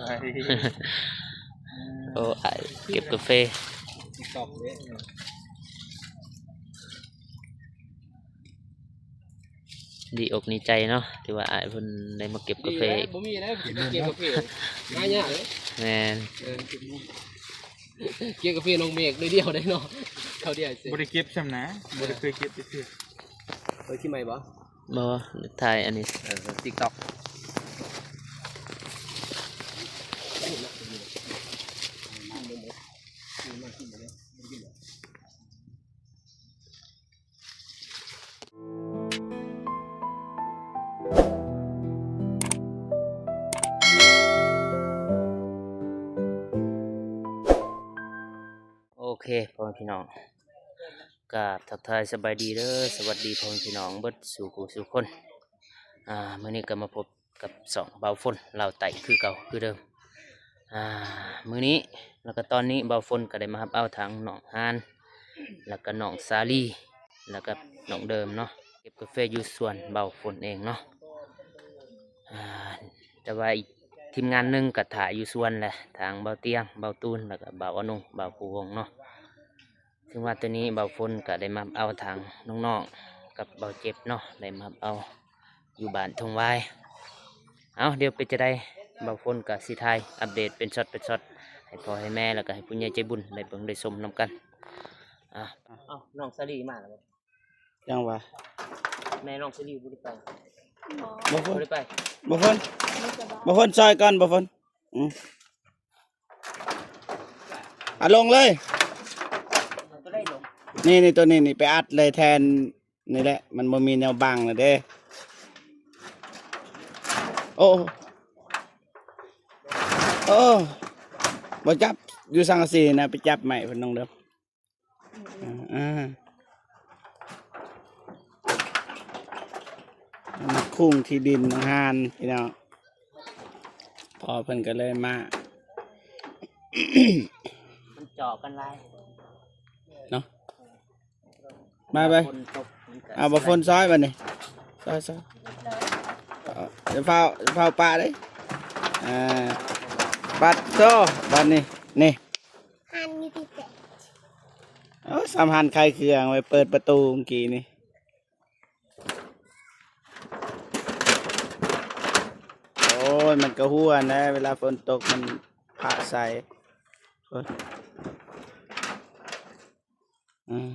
ໂອ້ ອ້າຍເກັບກາເຟ ດີອົກດີໃຈເນາະ ທີ່ວ່າອ້າຍເພິ່ນໄດ້ມາເກັບກາເຟອີກ. ບໍ່ມີແລ້ວ ເກັບກາເຟ ຫາຍາກເດ້. ແມ່ນ ເອີ ເກັບກາເຟນ້ອງເມກໜ້ອຍດຽວໄດ້ເນາະ ເຂົາດຽວຊິ ບໍ່ໄດ້ເກັບຊ້ຳນະ ບໍ່ໄດ້ເຄີຍເກັບຈັກເທື່ອ. ເປີດຄລິບໃໝ່ບໍ່? ບໍ່ ຖ່າຍອັນນີ້ ເອີ TikTok. ໂອເຄ ພໍ່ແມ່ພີ່ນ້ອງ ກາບທັກທາຍສະບາຍດີເດີ ສະຫວັດດີພໍ່ແມ່ພີ່ນ້ອງເບິດສູ່ຜູ້ສູ່ຄົນ. ອ່າ ມື້ນີ້ກໍມາພົບກັບຊ່ອງບ່າວຝົນລາວໃຕ້ຄືເກົ່າຄືເດີມ. ອ່າ ມື້ນີ້ ແລ້ວກໍຕອນນີ້ບ່າວຝົນກໍໄດ້ມາຮັບເອົາທັງນ້ອງຮານ ແລ້ວກໍນ້ອງສາລີ ແລ້ວກໍນ້ອງເດີມເນາະ ເກັບກາເຟຢູ່ສວນບ່າວຝົນເອງເນາະ. ອ່າ ແຕ່ວ່າອີກທີມງານໜຶ່ງກໍຖ້າຢູ່ສວນແຫຼະ ທາງບ່າວຕຽງ ບ່າວຕູນ ແລ້ວກໍບ່າວອະນຸ ບ່າວພູວົງເນາະ. ເຊິ່ງວ່າຕອນນີ້ບ່າວຝົນກໍໄດ້ມາເອົາທາງນ້ອງໆກັບບ່າວເຈັບເນາະ ໄດ້ມາເອົາຢູ່ບ້ານທົ່ງວາຍ. ເອົາ ດຽວເປັນຈັ່ງໃດ ບ່າວຝົນກໍຊິຖ່າຍອັບເດດເປັນຊັອດເປັນຊັອດ ໃຫ້ພໍ່ໃຫ້ແມ່ ແລ້ວກໍໃຫ້ຜູ້ໃຫຍ່ໃຈບຸນໄດ້ເບິ່ງໄດ້ຊົມນຳກັນ. ອ່າ ເອົ້າ ນ້ອງສາລີມາແລ້ວບໍ່? ຍັງວ່າ ແມ່ນ້ອງສາລີບໍ່ໄດ້ໄປ? ບໍ່ ບໍ່ຝົນ ບໍ່ໄດ້ໄປ ບໍ່ຝົນ ບໍ່ສະບາຍ ບໍ່ຝົນ ຊ່ອຍກ່ອນ ບໍ່ຝົນ. ອືມ ອາ ລົງເລີຍ ຕົວໃດລົງ? ນີ້ ນີ້ ຕົວນີ້ນີ້ ໄປອັດເລີຍແທນ ນີ້ແຫຼະ ມັນບໍ່ມີແນວບັງແລ້ວເດ້. ໂອ້ ໂອ້ ບໍ່ຈັບ ຢູ່ສັງກະສີນະ ໄປຈັບໄມ້ເພິ່ນນ້ອງເດີ. ອືມ ອ່າ ມາຄຸງທີ່ດິນນ້ອງຮານພີ່ນ້ອງ ພໍ່ເພິ່ນກໍເລີຍມາ ມັນເຈາະກັນຫຼາຍເນາະ. ມາໄປ ຝົນຕົກມັນກໍ ເອົາ ບ່າວຝົນຊ່ອຍບັດນີ້ ຊ່ອຍ ຊ່ອຍ ເອົາ ຢ່າຟ້າວ ຢ່າຟ້າວປະເດ້. ອ່າ ປັດໂທ້ ບັດນີ້ ນີ້ ຮ້ານມີແຕ່ ໂອ້ ສຳພັນຂາຍເຄື່ອງໄວ້ເປີດປະຕູມື້ກີ້ນີ້. ໂອ້ຍ ມັນກໍຮົ່ວແດ່ ເວລາຝົນຕົກມັນພະໃສ່ ໂອ້ຍ ອືມ.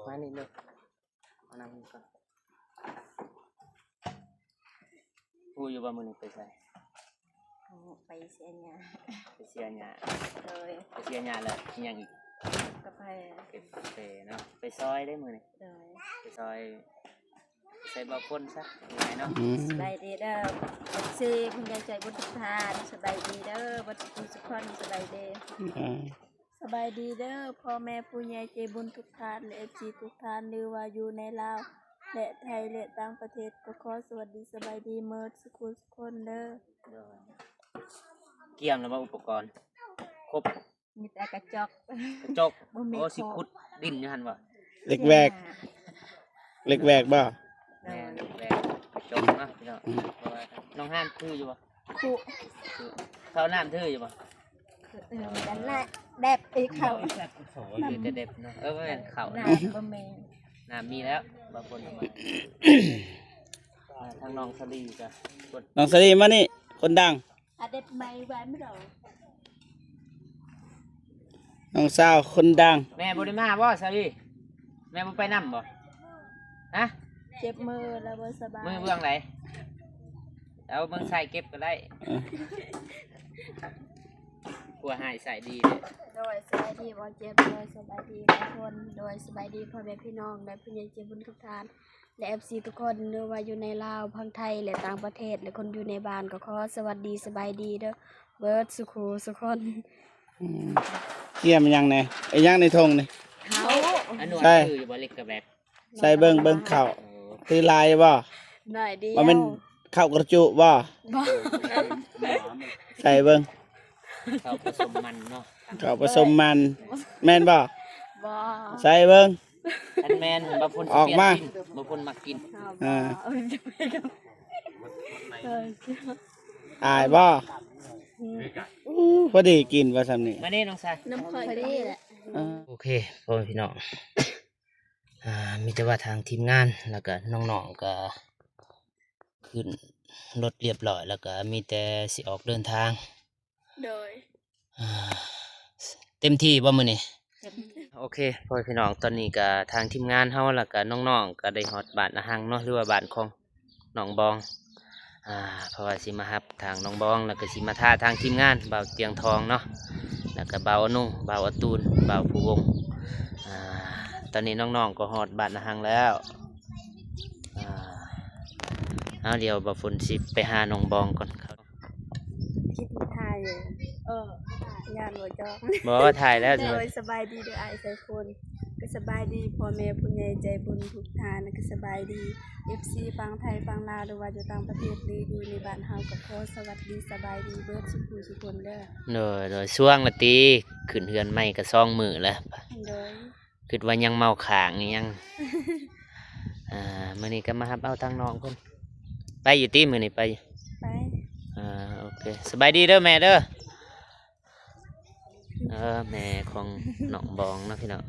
ມານີ້ເດີ ມານັ່ງນີ້ກ່ອນ. ຮູ້ຢູ່ບໍ່ມື້ນີ້ໄປໃສ? ໂອ້ ໄປເສຍຫຍ້າ. ໄປເສຍຫຍ້າ. ໂດຍ. ໄປເສຍຫຍ້າແລ້ວມີຫຍັງອີກ? ກາເຟ. ເກັບກາເຟເນາະ. ໄປຊອຍເດ້ມື້ນີ້? ໂດຍ. ໄປຊອຍ ໃສ່ບ່າວຝົນຊະ ງ່າຍເນາະ. ອືມ ສະບາຍດີເດີ ເອັຟຊີ ຜູ້ໃຫຍ່ໃຈບຸນທຸກທ່ານ ສະບາຍດີເດີ ເບິດສູ່ຄົນ ສະບາຍດີ. ອ່າ ສະບາຍດີເດີ ພໍ່ແມ່ຜູ້ໃຫຍ່ໃຈບຸນທຸກທ່ານ ແລະ ເອັຟຊີ ທຸກທ່ານ ຫຼືວ່າຢູ່ໃນລາວ ແລະ ໄທ ແລະ ຕ່າງປະເທດ ກໍຂໍສະຫວັດດີສະບາຍດີເໝິດສູ່ຄົນເດີ. ໂດຍ. ກຽມແລ້ວບໍ່ ອຸປະກອນ? ຄົບ. ມີແຕ່ກະຈອກ ກະຈົກ. ບໍ່ມີ ໂອ້ ຊິຂຸດດິນຢູ່ຫັ້ນບໍ່? ເຫຼັກແວກ ເຫຼັກແວກບໍ່? ແມ່ນ ເຫຼັກແວກ ກະຈົກເນາະພີ່ນ້ອງ. ອືມ ເພາະວ່ານ້ອງຮານຖືຢູ່ບໍ່? ຖື. ເຂົ້ານ້ຳຖືຢູ່ບໍ່? ເອີ ແດບອີກເຂົ້າ ຖືແຕ່ແດບເນາະ. ເອີ ບໍ່ແມ່ນເຂົ້າ ນ້ຳບໍ່ມີ ນ້ຳມີແລ້ວ ບ່າວຝົນເອົາມາ. ອ່າ ທາງນ້ອງສາລີກະ ນ້ອງສາລີມານີ້ ຄົນດັງ. ອາເດັດໄມ້ໄວ້ບໍ່ດອກ ນ້ອງສາວຄົນດັງ. ແມ່ບໍ່ໄດ້ມາບໍ່ສາລີ? ແມ່ບໍ່ໄປນຳບໍ່? ຮະ? ເຈັບມືແລ້ວບໍ່ສະບາຍ. ມືເບື້ອງໃດ? ເອົາເບິ່ງໃສ່ເກັບກໍໄດ້. ເອີ ຜົວຮ້າຍໃສ່ດີເດ້. ໂດຍ ສະບາຍດີບ່າວເຈັບ. ໂດຍ ສະບາຍດີທຸກຄົນ. ໂດຍ ສະບາຍດີພໍ່ແມ່ພີ່ນ້ອງ ແລະ ຜູ້ໃຫຍ່ໃຈບຸນທຸກທ່ານ. ແລະ ເອັຟຊີ ທຸກຄົນ ຫຼືວ່າຢູ່ໃນລາວ ຝັ່ງໄທ ແລະ ຕ່າງປະເທດ ແລະ ຄົນຢູ່ໃນບ້ານ ກໍຂໍສະຫວັດດີສະບາຍດີເດີ ເບິດສູ່ຄູ່ສູ່ຄົນ. ອືມ ກຽມຫຍັງແດ່? ອີຫຍັງໃນຖົງນີ້? ເຂົ້າ. ອັນນັ້ນ ໃສ່ ຖືຢູ່ບໍ່ ເຫຼັກກະແບກ? ໃສ່ເບິ່ງ ເບິ່ງເຂົ້າ. ໂອ້ ຖືຫຼາຍບໍ່? ໜ້ອຍດຽວ. ບໍ່ແມ່ນເຂົ້າກະຈຸບໍ່? ບໍ່. ໃສ່ເບິ່ງ ເຂົ້າປະສົມມັນເນາະ. ເຂົ້າປະສົມມັນ ແມ່ນບໍ່? ບໍ່. ໃສ່ເບິ່ງ. ຄັນແມ່ນບໍ່ພົນ ອອກມາ ບໍ່ພົນມັກກິນ ອ່າ ເອີ ອາຍບໍ່? ອືມ ພໍດີກິນວ່າຊ່ຳນີ້ ມານີ້ນ້ອງຊາຍ ນ້ຳຂ້ອຍ ພໍດີແຫຼະ ອ່າ ໂອເຄ ພໍ່ແມ່ພີ່ນ້ອງ ອ່າ ມີແຕ່ວ່າທາງທີມງານ ແລ້ວກະນ້ອງໆ ກະຂຶ້ນລົດລຽບຮ້ອຍ ແລ້ວກະມີແຕ່ຊິອອກເດີນທາງ ໂດຍ ອ່າ ເຕັມທີ່ບໍ່ມື້ນີ້? ໂອເຄ ພໍ່ແມ່ພີ່ນ້ອງ ຕອນນີ້ກະທາງທີມງານເຮົາ ແລ້ວກະນ້ອງໆ ກະໄດ້ຮອດບ້ານນາຮັງເນາະ ຫຼືວ່າບ້ານຂອງນ້ອງບອງ ອ່າ ເພາະວ່າຊິມາຮັບທາງນ້ອງບອງ ແລ້ວກະຊິມາຖ້າທາງທີມງານບ່າວຕຽງທອງເນາະ ແລ້ວກະບ່າວອະນຸ ບ່າວອະຕູນ ບ່າວພູວົງ ອ່າ ຕອນນີ້ນ້ອງໆ ກໍຮອດບ້ານນາຮັງແລ້ວ ອ່າ ເອົາ ດຽວບ່າວຝົນຊິໄປຫານ້ອງບອງກ່ອນ. ຄິດວ່າຖ່າຍຢູ່ ເອີ ຢ້ານບໍ່ຈອກ ບໍ່ ຖ່າຍແລ້ວ ໂດຍ ສະບາຍດີເດີອ້າຍໄຊພົນ ກໍສະບາຍດີພໍ່ແມ່ຜູ້ໃຫຍ່ໃຈບຸນທຸກທ່ານ ແລ້ວກໍສະບາຍດີເອັຟຊີຝັ່ງໄທຝັ່ງລາວ ຫຼືວ່າຢູ່ຕ່າງປະເທດ ຫຼືຢູ່ໃນບ້ານເຮົາ ກໍຂໍສະຫວັດດີສະບາຍດີເບິດສູ່ຜູ້ສູ່ຄົນເດີ ໂດຍ ໂດຍ ຊ່ວງລະຕິ ຂຶ້ນເຮືອນໃໝ່ກໍສອງມື້ແລ້ວ ໂດຍ ຄິດວ່າຍັງເມົາຄ້າງອີ່ຫຍັງ ອ່າ ມື້ນີ້ກໍມາຮັບເອົາທາງນ້ອງເພິ່ນ ໄປຢູ່ຕິ ມື້ນີ້ໄປຢູ່ ໄປ ອ່າ ໂອເຄ ສະບາຍດີເດີແມ່ເດີ ເອີ ແມ່ຂອງນ້ອງບອງເນາະພີ່ນ້ອງ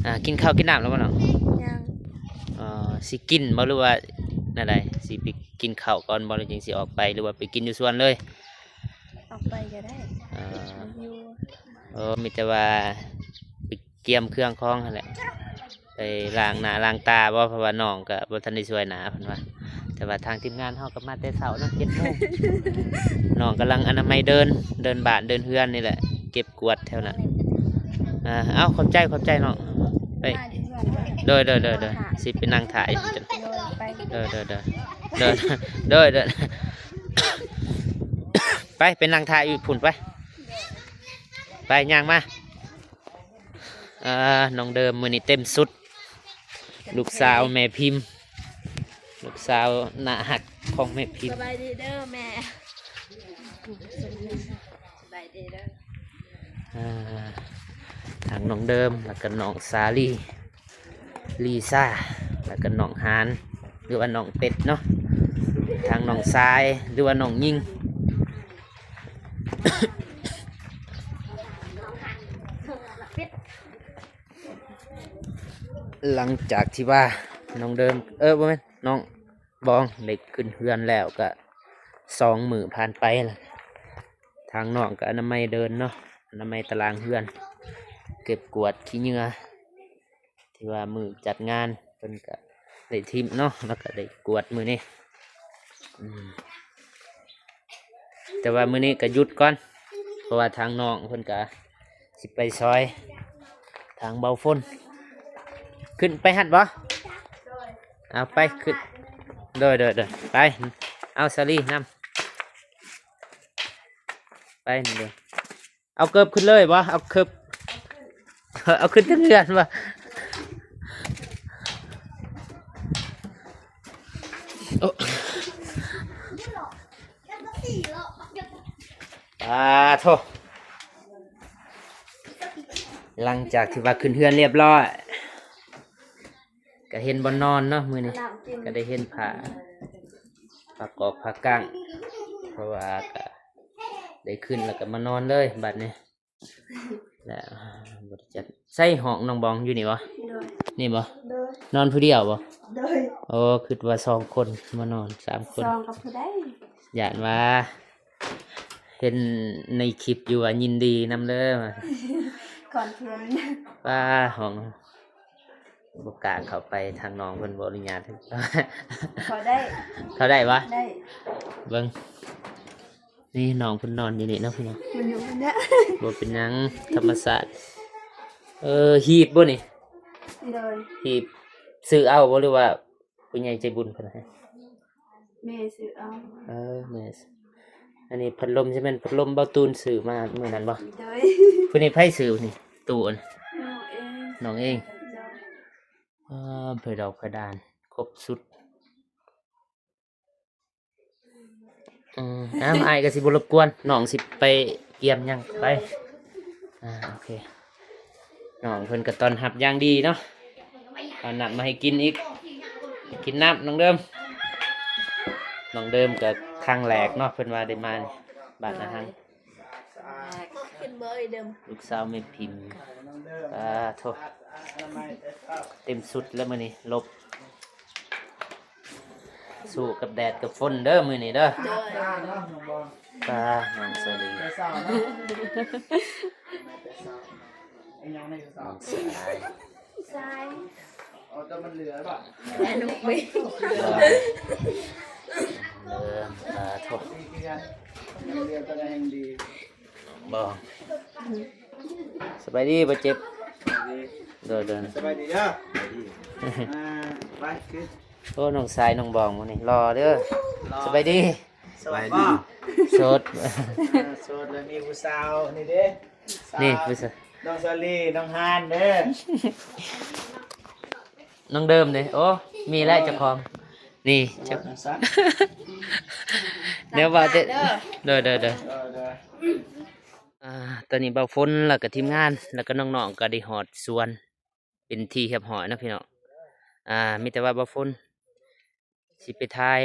ອ່າ ກິນເຂົ້າກິນນ້ຳແລ້ວບໍ່ນ້ອງ? ຍັງ ເອີ ຊິກິນບໍ່ ຫຼືວ່າແນວໃດ ຊິໄປກິນເຂົ້າກ່ອນບໍ່ ຫຼືຈຶ່ງຊິອອກໄປ ຫຼືວ່າໄປກິນຢູ່ສວນເລີຍ? ອອກໄປກໍໄດ້ ເອີ ຢູ່ ເອີ ມີແຕ່ວ່າໄປກຽມເຄື່ອງຂອງຫັ້ນແຫຼະ ໄປລ້າງໜ້າລ້າງຕາບໍ່ ເພາະວ່ານ້ອງກໍບໍ່ທັນໄດ້ຊ່ວຍໜ້າເພິ່ນວ່າ ແຕ່ວ່າທາງທີມງານເຮົາກໍມາແຕ່ເຊົ້າເນາະ ເຈັດໂມງ ນ້ອງກຳລັງອະນາໄມເດີ່ນ ເດີ່ນບ້ານເດີ່ນເຮືອນນີ້ແຫຼະ ເກັບກວາດແຖວນັ້ນ ອ່າ ເອົາ ຂອບໃຈ ຂອບໃຈນ້ອງ ໄປ ໂດຍ ໂດຍ ໂດຍ ໂດຍ ຊິໄປນັ່ງຖ້າຢູ່ ໂດຍ ໂດຍ ໂດຍ ໄປ ໄປນັ່ງຖ້າຢູ່ພຸ້ນ ໄປ ໄປຍ່າງມາ ອ່າ ນ້ອງເດີມມື້ນີ້ເຕັມຊຸດ ລູກສາວແມ່ພິມ ລູກສາວໜ້າຮັກຂອງແມ່ພິມ ສະບາຍດີເດີແມ່ ສະບາຍດີເດີ ອ່າ ທາງນ້ອງເດີມ ແລ້ວກໍນ້ອງສາລີ ລີຊາ ແລ້ວກໍນ້ອງຫານ ຫຼືວ່ານ້ອງເປັດເນາະ ທາງນ້ອງຊາຍ ຫຼືວ່ານ້ອງຍິງ ຫຼັງຈາກທີ່ວ່ານ້ອງເດີມ ເອີ ບໍ່ແມ່ນ ນ້ອງບອງໄດ້ຂຶ້ນເຮືອນແລ້ວ ກະສອງມື້ຜ່ານໄປລະ ທາງນ້ອງກະອະນາໄມເດີ່ນເນາະ ອະນາໄມຕາລາງເຮືອນ ເກັບກວາດຂີ້ເຫຍື້ອ ທີ່ວ່າມື້ຈັດງານເພິ່ນກະໄດ້ຖິ້ມເນາະ ແລ້ວກະໄດ້ກວາດມື້ນີ້ ອືມ ແຕ່ວ່າມື້ນີ້ກໍຢຸດກ່ອນ ເພາະວ່າທາງນ້ອງເພິ່ນກໍຊິໄປຊ່ອຍທາງເບົາຝົນ ຂຶ້ນໄປຫັ້ນບໍ່? ເອົາໄປຂຶ້ນ ໂດຍໆໆ ໄປ ເອົາສາລີນຳ ໄປນີ້ເດີ ເອົາເກີບຂຶ້ນເລີຍບໍ່? ເອົາເກີບ ເອົາຂຶ້ນເທິງເຮືອນບໍ່? ໂອ້ ປາໂທ້ ຫຼັງຈາກທີ່ວ່າຂຶ້ນເຮືອນລຽບຮ້ອຍ ກະເຫັນບ່ອນນອນເນາະ ມື້ນີ້ກະໄດ້ເຫັນຜ້າ ຜ້າກອກຜ້າກັ້ງ ເພາະວ່າກະໄດ້ຂຶ້ນແລ້ວກະມານອນເລີຍບາດນີ້ ແລ້ວ ໃສ່ຫ້ອງນ້ອງບອງຢູ່ນີ້ບໍ່? ໂດຍ ນີ້ບໍ່? ໂດຍ ນອນຜູ້ດຽວບໍ່? ໂດຍ ໂອ້ ຄິດວ່າສອງຄົນມານອນ ສາມຄົນ ສອງກັບຜູ້ໃດ? ຢ້ານວ່າເຫັນໃນຄລິບຢູ່ວ່າຍິນດີນຳເດີ ກ່ອນເພື່ອນ ວ່າຫ້ອງ ບໍ່ກ້າເຂົ້າໄປ ທາງນ້ອງເພິ່ນບໍ່ອະນຸຍາດ ເຂົ້າໄດ້ ເຂົ້າໄດ້ບໍ່? ໄດ້ ເບິ່ງ ນີ້ນ້ອງເພິ່ນນອນຢູ່ນີ້ເນາະພີ່ນ້ອງ ມັນຢູ່ຫັ້ນແຫຼະ ບໍ່ເປັນຫຍັງ ທຳມະຊາດ ເອີ ຮີບບໍ່ນີ້? ໂດຍ ຮີບຊື້ເອົາບໍ່ ຫຼືວ່າຜູ້ໃຫຍ່ໃຈບຸນເພິ່ນໃຫ້? ແມ່ຊື້ເອົາ ເອີ ແມ່ ອັນນີ້ພັດລົມ ຊິແມ່ນພັດລົມເບົາຕູນຊື້ມາມື້ນັ້ນບໍ່? ໂດຍ ຜູ້ນີ້ໃຜຊື້ນີ້? ຕູ້ອັນ ນ້ອງເອງ ນ້ອງເອງ ໂດຍ ອ່າ ເຜີດອກເຜີດດ່ານຄົບຊຸດ ອືມ ອ້າວ ອ້າຍກໍຊິບໍ່ລົບກວນ ນ້ອງຊິໄປກຽມຫຍັງໄປ ອ່າ ໂອເຄ ນ້ອງເພິ່ນກໍຕ້ອນຮັບຢ່າງດີເນາະ ເອົານ້ຳມາໃຫ້ກິນອີກ. ກິນນ້ຳນ້ອງເດີມ. ນ້ອງເດີມກໍຄັ້ງແລກເນາະ ເພິ່ນວ່າໄດ້ມາບ້ານອາຫັງ. ຂຶ້ນເບີອີເດີມ ລູກສາວແມ່ພິມ. ປາໂທ້ ເຕັມຊຸດແລ້ວມື້ນີ້ ລົບ ສູ້ກັບແດດກັບຝົນເດີມື້ນີ້ເດີ. ໂດຍ ປາ ນ້ອງສາລີ ນ້ອງສາຍ ສາຍ ເອົາແຕ່ມັນເຫຼືອບໍ່ ແມ່ລູກເວີຍ ເດີ ປາໂທ້ ເຫຼືອແຕ່ແຮງດີ. ບໍ່ ສະບາຍດີ ບໍ່ເຈັບ. ໂດຍໆ ສະບາຍດີເດີ. ອ່າ ໄປຄື ໂອ້ ນ້ອງຊາຍນ້ອງບອງມື້ນີ້ຫຼໍ່ເດີ. ສະບາຍດີ ໂສດບໍ່? ໂສດ ເອີ ໂສດແລ້ວມີຜູ້ສາວນີ້ເດ້. ນີ້ຜູ້ສາວ ນ້ອງສາລີ ນ້ອງຮານເດີ. ນ້ອງເດີມເດ້ ໂອ້ ມີແລ້ວເຈົ້າຂອງ ນີ້ເຈົ້າ ແນວວ່າແຕ່ ໂດຍໆ ອ່າ ຕອນນີ້ບ່າວຝົນ ແລ້ວກໍທີມງານ ແລ້ວກໍນ້ອງໆ ກໍໄດ້ຮອດສວນເປັນທີ່ຮຽບຮ້ອຍເນາະພີ່ນ້ອງ. ອ່າ ມີແຕ່ວ່າບ່າວຝົນຊິໄປຖ່າຍ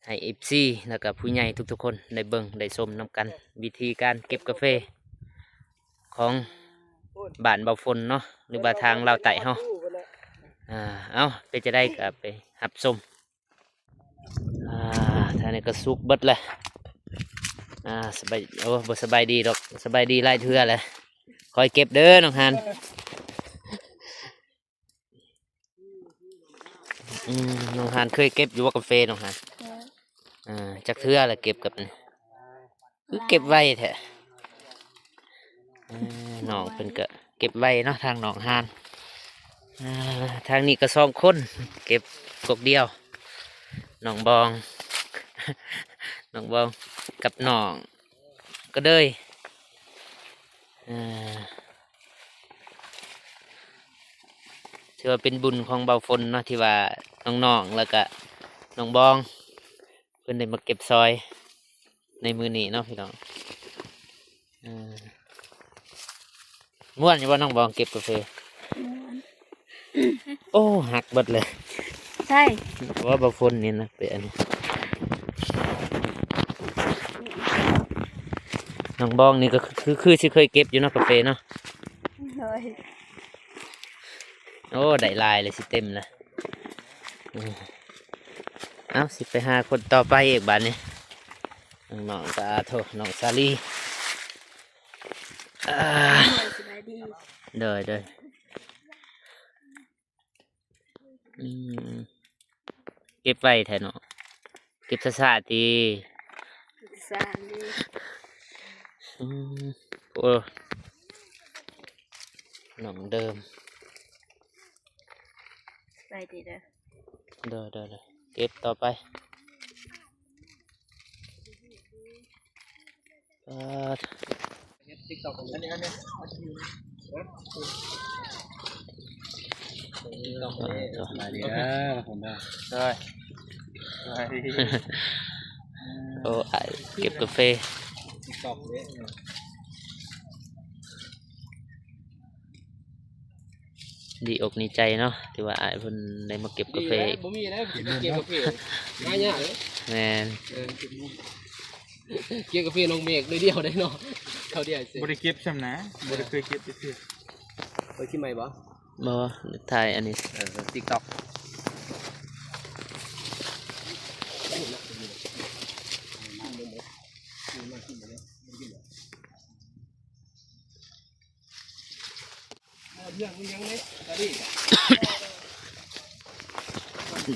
ໃຫ້ເອັຟຊີ ແລ້ວກໍຜູ້ໃຫຍ່ທຸກໆຄົນໄດ້ເບິ່ງໄດ້ຊົມນຳກັນ ວິທີການເກັບກາເຟຂອງບ້ານບ່າວຝົນເນາະ ຫຼືວ່າທາງລາວໃຕ້ເຮົາ. ອ່າ ເອົ້າ ເປັນຈັ່ງໃດກໍໄປຮັບຊົມ. ອ່າ ທາງນີ້ກໍສຸກເບິດແລ້ວ. ອ່າ ສະບາຍ ໂອ້ ບໍ່ສະບາຍດີດອກ ສະບາຍດີຫຼາຍເທື່ອແລ້ວ. ຄອຍເກັບເດີນ້ອງຮານ. ອືມ ນ້ອງຮານເຄີຍເກັບຢູ່ບໍ່ກາເຟນ້ອງຮານ? ເຄີຍ. ອ່າ ຈັກເທື່ອລະເກັບກັບນີ້? ຄືເກັບໄວແທ້. ເອີ ນ້ອງເພິ່ນກໍເກັບໄວເນາະ ທາງນ້ອງຮານ. ອ່າ ທາງນີ້ກໍສອງຄົນເກັບກົກດຽວ ນ້ອງບອງ ນ້ອງບອງກັບນ້ອງກະເດີຍ. ອ່າ ຖືວ່າເປັນບຸນຂອງບ່າວຝົນເນາະ ທີ່ວ່ານ້ອງໆ ແລ້ວກະນ້ອງບອງ ເພິ່ນໄດ້ມາເກັບຊອຍໃນມື້ນີ້ເນາະພີ່ນ້ອງ. ເອີ ມ່ວນຢູ່ບໍ່ນ້ອງບອງເກັບກາເຟ? ມ່ວນ. ໂອ້ ຫັກເບິດເລີຍ. ໃຊ່. ວ່າບ່າວຝົນນີ້ນະ ໄປອັນນີ້ ນ້ອງບອງນີ້ກໍຄື ຄືຊິເຄີຍເກັບຢູ່ເນາະ ກາເຟເນາະ. ໂດຍ. ໂອ້ ໄດ້ຫຼາຍເລີຍ ຊິເຕັມລະ. ເອົ້າ ຊິໄປຫາຄົນຕໍ່ໄປອີກບາດນີ້. ນ້ອງ ປາໂທ້ ນ້ອງສາລີ. ອ່າ ສະບາຍດີ. ໂດຍໆ. ອືມ ເກັບໄວແທ້ເນາະ ເກັບຊ້າໆຕິ. ຊ້າເດ້. ອືມ ໂອ້ ນ້ອງເດີມ. ສະບາຍດີເດີ. ໂດຍໆ ເກັບຕໍ່ໄປ. ປາດ ເຮັດຕິກຕັອກ ອັນນີ້ ອັນນີ້ ເອີ ສະບາຍດີເດີ ໂດຍ ໂອ້ ອ້າຍເກັບກາເຟ ຕິກຕັອກເດ້. ດີອົກດີໃຈເນາະ ທີ່ວ່າອ້າຍເພິ່ນໄດ້ມາເກັບກາເຟ. ບໍ່ມີແລ້ວ ເກັບກາເຟ ຫາຍາກເດ້. ແມ່ນ. ເອີ ເກັບກາເຟນ້ອງເມກໜ້ອຍດຽວໄດ້ເນາະ ເທົ່າດຽວ. ບໍ່ໄດ້ເກັບຊ້ຳນະ ບໍ່ໄດ້ເຄີຍເກັບຈັກເທື່ອ. ເປີດຄລິບໃໝ່ບໍ່? ບໍ່ ຖ່າຍອັນນີ້ ເອີ ຕິກຕັອກ.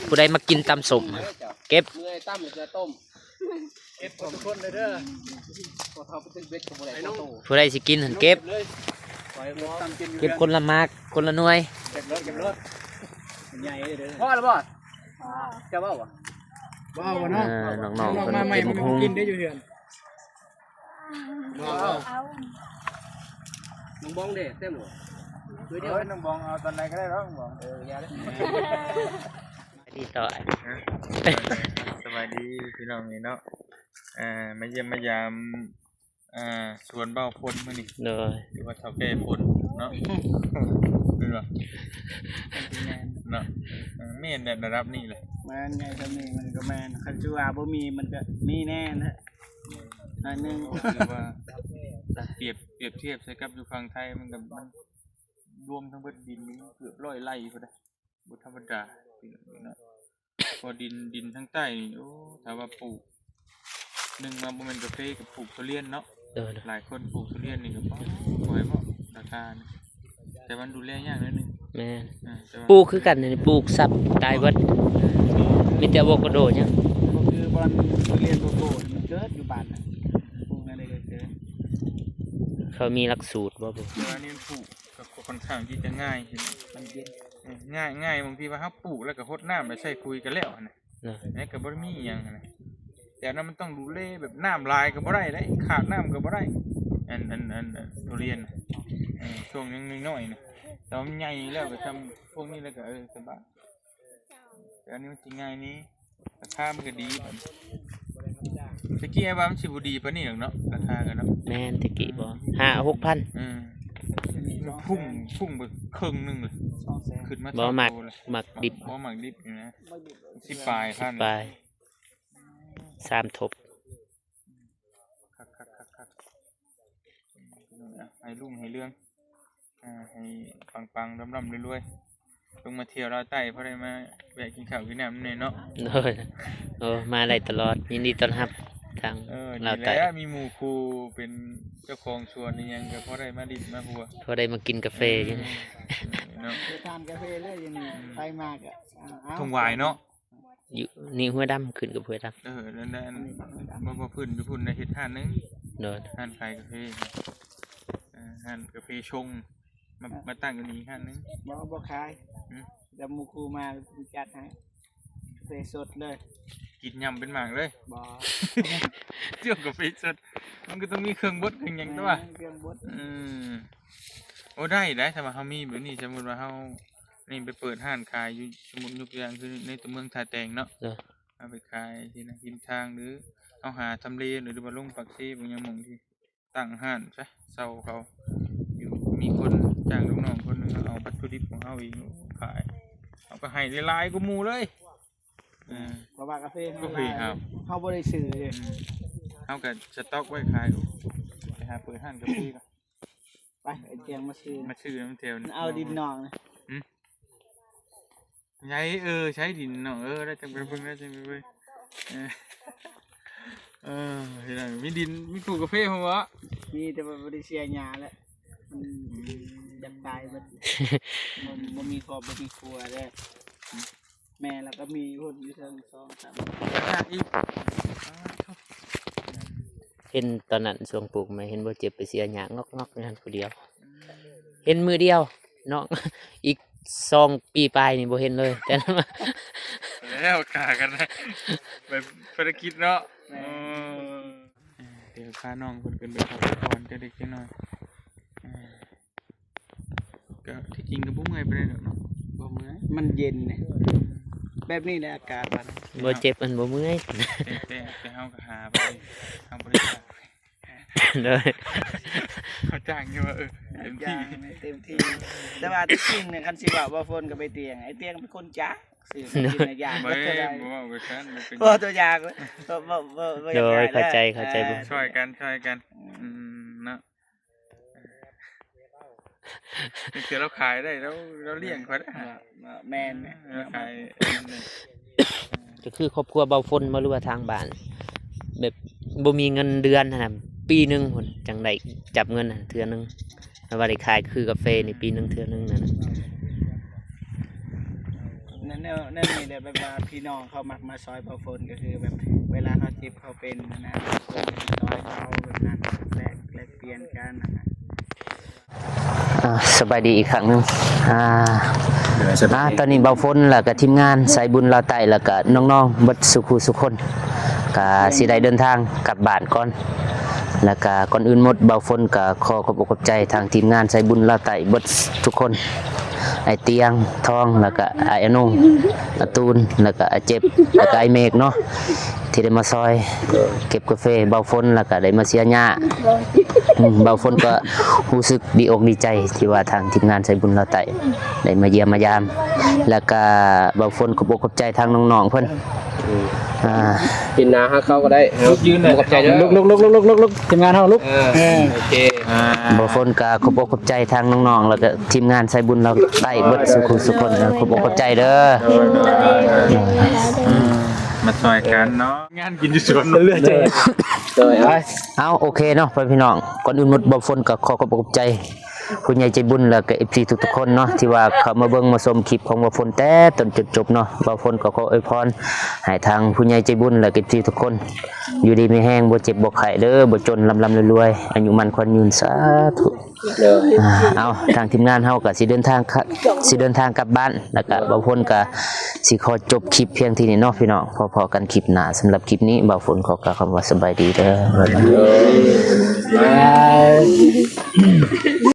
ຜູ້ໃດມັກກິນຕຳສົ້ມ ເກັບ. ເມື່ອຍຕຳແລ້ວຈະຕົ້ມ ເກັບໝົດທຸກຄົນເລີຍເດີ. ຜູ້ໃດຊິກິນຫັ້ນເກັບ. ເກັບຄົນລະໝາກ ຄົນລະໜ່ວຍ. ເກັບໂລດ ເກັບໂລດ ໃຫຍ່ເດີ. ພໍແລ້ວບໍ່? ຈະເວົ້າບໍ່? ບໍ່ເວົ້າບໍ່ເນາະ. ເອີ ນ້ອງໆ ເພິ່ນມາກິນໝາກຫຸ່ງ ກິນໄດ້ຢູ່ເຮືອນ. ເອົາ ນ້ອງບອງເດ້ ເຕັມບໍ່? ເອີຍ ນ້ອງບອງເອົາຕອນໃດກໍໄດ້ດອກ ນ້ອງບອງ. ເອີ ຢ່າເດ້. ດີຕໍ່ ສະບາຍດີພີ່ນ້ອງເອີຍເນາະ. ເອີ ມາຢ້ຽມມາຢາມ ເອີ ສວນບ່າວຝົນມື້ນີ້. ໂດຍ. ຫຼືວ່າເຖົ້າແກ່ຝົນ ເນາະ ແມ່ນບໍ່ ແມ່ນ ເນາະ ເອີ ແມ່ນແຫຼະ ລະດັບນີ້ແຫຼະ ແມ່ນ ໃຫຍ່ສ່ຳນີ້ມັນກໍແມ່ນ ຄັນຊິວ່າບໍ່ມີມັນກໍມີແນ່ນະ ໜ້ອຍໜຶ່ງ ຖືວ່າ ປຽບ ປຽບທຽບໃສ່ກັບຢູ່ຝັ່ງໄທ ມັນກໍ ມັນລວມທັງເບິດດິນນີ້ເກືອບຮ້ອຍໄຮ່ພຸ້ນນະ ບໍ່ທຳມະດາເນາະ ເພາະດິນ ດິນທາງໃຕ້ນີ້ ໂອ້ ຖ້າວ່າປູກ ໜຶ່ງມາບໍ່ແມ່ນກາເຟກໍປູກທຸລຽນເນາະ ໂດຍ ຫຼາຍຄົນປູກທຸລຽນນີ້ກໍບໍ່ ບໍ່ໄຫວເນາະ ລາຄານີ້ ແຕ່ມັນດູແລຍາກໜ້ອຍໜຶ່ງ ແມ່ນ ເອີ ແຕ່ວ່າ ປູກຄືກັນນີ້ ປູກສັບຕາຍເບິດ ມີແຕ່ອາໂວຄາໂດຫຍັງ ບໍ່ຄືບ່ອນທຸລຽນໂກໂກ້ ມັນເກີດຢູ່ບ້ານນະ ປູກແນວໃດກໍເກີດ ເຂົາມີຫຼັກສູດບໍ່? ແຕ່ວ່ານີ້ມັນປູກ ກໍ ກໍຂ້ອນຂ້າງທີ່ຈະງ່າຍ ມັນເຢັນ ເອີ ງ່າຍ ງ່າຍ ບາງທີວ່າເຮົາປູກແລ້ວກໍຫົດນ້ຳ ແລ້ວໃສ່ປຸ໋ຍກໍແລ້ວຫັ້ນນະ ເອີ ແລ້ວກໍບໍ່ໄດ້ມີອີ່ຫຍັງຫັ້ນນະ ແຕ່ອັນນັ້ນມັນຕ້ອງດູແລ ແບບນ້ຳຫຼາຍກໍບໍ່ໄດ້ເດ້ ຂາດນ້ຳກໍບໍ່ໄດ້ ອັນ ອັນ ອັນ ອັນທຸລຽນ ເອີ ຊ່ວງຍັງນ້ອຍໆນະ ແຕ່ວ່າມັນໃຫຍ່ແລ້ວກໍຊ່ຳພວກນີ້ແລ້ວກໍ ເອີ ສະບາຍ ແຕ່ອັນນີ້ມັນຊິງ່າຍນີ້ ລາຄາມັນກໍດີບັດນີ້ ຕະກີ້ອ້າຍວ່າມັນຊິບໍ່ດີປານນີ້ດອກເນາະ ລາຄາກໍເນາະ ແມ່ນ ຕະກີ້ບໍ່ ຫ້າຫົກພັນ ເອີ ພຸ້ງ ພຸ້ງໄປເຄິ່ງໜຶ່ງເລີຍ ຂຶ້ນມາ ບໍ່ມັກ ສອງແສນ ມັກດິບ ບໍ່ມັກດິບຢູ່ນະ ສິບປາຍພັນ ສິບປາຍ ສາມທົບ ຄັກໆໆໆ ໃຫ້ລຸ້ງໃຫ້ເລື່ອງ ອ່າ ໃຫ້ປັງໆ ລ່ຳໆ ລວຍໆ ລົງມາທ່ຽວລາວໃຕ້ ພໍໄດ້ມາແວະກິນເຂົ້າກິນນ້ຳນຳແດ່ເນາະ ໂດຍ ໂອ້ ມາໄດ້ຕະຫຼອດ ຍິນດີຕ້ອນຮັບທາງ ເອີ ລາວໃຕ້ ນີ້ແຫຼະ ມີໝູ່ຄູ່ເປັນເຈົ້າຂອງສວນອີ່ຫຍັງ ກໍພໍໄດ້ມາຫຼິ້ນມາຫົວ ພໍໄດ້ມາກິນກາເຟ ເອີ ຢູ່ນີ້ ເນາະ ເຮັດທານກາເຟເລີຍຢູ່ນີ້ ອືມ ໄປມາກໍ ເອົາ ທົ່ງຫວາຍເນາະ ຢູ່ນີ້ຫ້ວຍດຳ ຂຶ້ນກັບຫ້ວຍດຳ ເອີ ນັ້ນແຫຼະ ອັນ ອັນນີ້ ບໍ່ ບໍ່ ພື້ນຢູ່ພຸ້ນໄດ້ເຮັດຮ້ານໜຶ່ງ ໂດຍ ຮ້ານຂາຍກາເຟ ເອີ ຮ້ານກາເຟຊົງ ມາ ອ່ະ ມາຕັ້ງຢູ່ນີ້ອີກຮ້ານໜຶ່ງ ບໍ່ ບໍ່ຂາຍ ຫືມ ແຕ່ໝູ່ຄູ່ມາຈັດໃຫ້ ກາເຟສົດເລີຍ ກິນຫຍ້ຳເປັນໝາກເລີຍ ບໍ່ ຊ່ວງກາເຟສົດ ມັນກໍຕ້ອງມີເຄື່ອງບົດເຄື່ອງຫຍັງຕົວະ ແມ່ນ ເຄື່ອງບົດ ເອີ ໂອ້ ໄດ້ ໄດ້ ຖ້າວ່າເຮົາມີແບບນີ້ ສົມມຸດວ່າເຮົາ ນີ້ໄປເປີດຮ້ານຂາຍຢູ່ ສົມມຸດຍົກຕົວຢ່າງຄືໃນຕົວເມືອງທ່າແຕງເນາະ ເອີ ເອົາໄປຂາຍທີ່ນະ ລິມທາງ ຫຼືເຮົາຫາທຳເລ ຫຼືວ່າລົງປາກເຊ ບໍ່ຫຍັງ ໝ່ອງທີ່ຕັ້ງຮ້ານຊະ ເຊົ່າເຂົາຢູ່ ມີຄົນຈ້າງລູກນ້ອງຄົນໜຶ່ງ ເຮົາເອົາວັດຖຸດິບຂອງເຮົາເອງຂາຍ ເຮົາກໍໃຫ້ຫຼາຍໆກວ່າໝູ່ເລີຍ ເອີ ເພາະວ່າກາເຟເຮົາ ກາເຟເຮົາ ເຮົາບໍ່ໄດ້ຊື້ເດ້ ອືມ ເຮົາກໍສະຕັອກໄວ້ຂາຍ ໄປຫາເປີດຮ້ານກາເຟກ່ອນ ໄປ ໄອ້ຕຽງມາຊື້ ມາຊື້ນຳແຖວນີ້ ເອົາດິນນອກນະ ຫືມ ໃສ ເອີ ໃສດິນນອກ ເອີ ແລ້ວຈັ່ງໄປເບິ່ງ ແລ້ວຈັ່ງໄປເບິ່ງ ເອີ ເອີ ພີ່ນ້ອງ ມີດິນ ມີປູກກາເຟພ້ອມບໍ່? ມີ ແຕ່ວ່າບໍ່ໄດ້ເສຍຫຍ້າແຫຼະ ມັນ ອືມ ຢາກຕາຍເບິດ ບໍ່ ບໍ່ມີຄອບບໍ່ມີຄົວເດ້ ແມ່ລະກໍມີພຸ້ນຢູ່ເທິງສອງສາມ ເຫັນຕອນນັ້ນຊ່ວງປູກໃໝ່ ເຫັນບໍ່ເຈັບໄປເສຍຫຍ້າງອກໆຢູ່ຫັ້ນຜູ້ດຽວ ເຫັນມື້ດຽວ ນ້ອງ ອີກສອງປີປາຍນີ້ບໍ່ເຫັນເລີຍ ແຕ່ນັ້ນມາ ແລ້ວກາກັນໄປພາລະກິດເນາະ ແມ່ນ ໂອ້ ດຽວພານ້ອງເພິ່ນຂຶ້ນໄປພັກຜ່ອນຈັກເລັກຈັກນ້ອຍ ກໍທີ່ຈິງກໍບໍ່ເມື່ອຍປານໃດດອກເນາະ ບໍ່ເມື່ອຍ ມັນເຢັນເດ້ ແບບນີ້ແຫຼະອາກາດມັນ ບໍ່ເຈັບ ມັນບໍ່ເມື່ອຍ ແຕ່ ແຕ່ ແຕ່ເຮົາກໍຫາໄປ ເຮົາບໍ່ໄດ້ ໂດຍ ເຂົາຈ້າງຢູ່ວ່າ ເອີ ເຕັມທີ່ ຈ້າງເຕັມທີ່ ແຕ່ວ່າທີ່ຈິງນີ້ ຄັນຊິເວົ້າ ບໍ່ຝົນກັບໄອ້ຕຽງ ໄອ້ຕຽງເປັນຄົນຈ້າງ ຊື້ມາກິນ ໂດຍ ນະ ຢ່າງ ບໍ່ ບໍ່ເວົ້າກັນຊັ້ນ ມັນເປັນ ບໍ່ ຕົວຢ່າງ ບໍ່ ບໍ່ ບໍ່ ບໍ່ຢາກ ໂດຍ ຂາຍ ເຂົ້າໃຈ ເດີ ເຂົ້າໃຈ ເອີ ຊ່ວຍກັນ ຊ່ວຍກັນ ອືມ ເນາະ ເທື່ອລາວຂາຍໄດ້ ລາວ ລາວລ້ຽງຂ້ອຍໄດ້ ແມ່ນ ລາວຂາຍ ກໍຄືຄອບຄົວເບົາຝົນບໍ່ ຫຼືວ່າທາງບ້ານ ແບບບໍ່ມີເງິນເດືອນຫັ້ນນະ ປີໜຶ່ງພຸ້ນຈັ່ງໄດ້ຈັບເງິນຫັ້ນເທື່ອໜຶ່ງ ແລ້ວວ່າໄດ້ຂາຍຄືກາເຟນີ້ ປີໜຶ່ງເທື່ອໜຶ່ງນັ້ນ ແນວ ແນວ ແນວນີ້ແຫຼະ ແບບວ່າພີ່ນ້ອງເຂົາມັກມາຊ່ອຍເບົາຝົນ ກໍຄືແບບເວລາເຂົາເຈັບເຂົາເປັນຫັ້ນນະ ຊ່ອຍເຂົາແບບນັ້ນ ແລກ ແລກປ່ຽນກັນຫັ້ນນະ. ອ່າ ສະບາຍດີອີກຄັ້ງໜຶ່ງ ອ່າ ໂດຍ ສະບາຍດີ ອ່າ ຕອນນີ້ເບົາຝົນ ແລ້ວກະທີມງານສາຍບຸນລາວໃຕ້ ແລ້ວກະນ້ອງໆເບິດສູ່ຄູ່ສູ່ຄົນ ກະຊິໄດ້ເດີນທາງກັບບ້ານກ່ອນ ແລ້ວກະກ່ອນອື່ນໝົດ ເບົາຝົນກະຂໍຂອບອົກຂອບໃຈທາງທີມງານສາຍບຸນລາວໃຕ້ເບິດທຸກຄົນ ອ້າຍຕຽງ ທອງ ແລ້ວກະອ້າຍອະນຸ ອາຕູນ ແລ້ວກະອາເຈັບ ແລ້ວກະອ້າຍເມກເນາະ ທີ່ໄດ້ມາຊ່ອຍເກັບກາເຟເບົາຝົນ ແລ້ວກະໄດ້ມາເສຍຫຍ້າ ອືມ ບ່າວຝົນກໍຮູ້ສຶກດີອົກດີໃຈ ທີ່ວ່າທາງທີມງານສາຍບຸນລາວໃຕ້ໄດ້ມາຢ້ຽມມາຢາມ ແລ້ວກໍບ່າວຝົນຂອບອົກຂອບໃຈທາງນ້ອງໆເພິ່ນ ອ່າ ເປັນໜ້າຫາເຂົາກໍໄດ້ ເຮົາ ລຸກຢືນ ຂອບໃຈເດີ ລຸກ ລຸກ ລຸກ ລຸກ ລຸກ ທີມງານເຮົາລຸກ ເອີ ເອີ ໂອເຄ ອ່າ ບ່າວຝົນກໍຂອບອົກຂອບໃຈທາງນ້ອງໆ ແລ້ວກໍທີມງານສາຍບຸນລາວໃຕ້ເບິດສູ່ຄູ່ສູ່ຄົນ ຂອບອົກຂອບໃຈເດີ ໂດຍ ໂດຍ ໂດຍ ໂດຍ ມາຊ່ອຍກັນເນາະ ງານກິນຢູ່ສວນ ເລືອດແຈກ ໂດຍ ເອົາ ເອົາ ໂອເຄເນາະ ພໍ່ແມ່ພີ່ນ້ອງ ກ່ອນອື່ນໝົດ ບ່າວຝົນກໍຂໍຂອບອົກຂອບໃຈ ຜູ້ໃຫຍ່ໃຈບຸນ ແລ້ວກໍເອັຟຊີທຸກໆຄົນເນາະ ທີ່ວ່າເຂົ້າມາເບິ່ງມາຊົມຄລິບຂອງບ່າວຝົນແຕ່ຕົ້ນຈົນຈົບເນາະ ບ່າວຝົນກໍຂໍອວຍພອນໃຫ້ທາງຜູ້ໃຫຍ່ໃຈບຸນ ແລະ ເອັຟຊີທຸກຄົນ ຢູ່ດີມີແຮງ ບໍ່ເຈັບບໍ່ໄຂ້ເດີ ບໍ່ຈົນ ລ່ຳໆລວຍໆ ອາຍຸໝັ້ນຂວັນຍືນ ສາທຸ ໂດຍ ອ່າ ເອົາ ທາງທີມງານເຮົາກໍຊິເດີນທາງ ຊິເດີນທາງກັບບ້ານ ແລ້ວກໍບ່າວຝົນກໍຊິຂໍຈົບຄລິບພຽງເທົ່ານີ້ເນາະພີ່ນ້ອງ ພໍ້ກັນຄລິບໜ້າ ສຳລັບຄລິບນີ້ ບ່າວຝົນຂໍກ່າວຄຳວ່າສະບາຍດີເດີ ບາຍບາຍ.